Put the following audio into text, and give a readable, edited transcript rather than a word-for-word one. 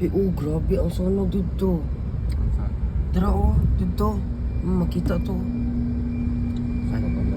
Grabe, oh, grabe ang sunog dito. Tara oh, dito. Makita to. Saan?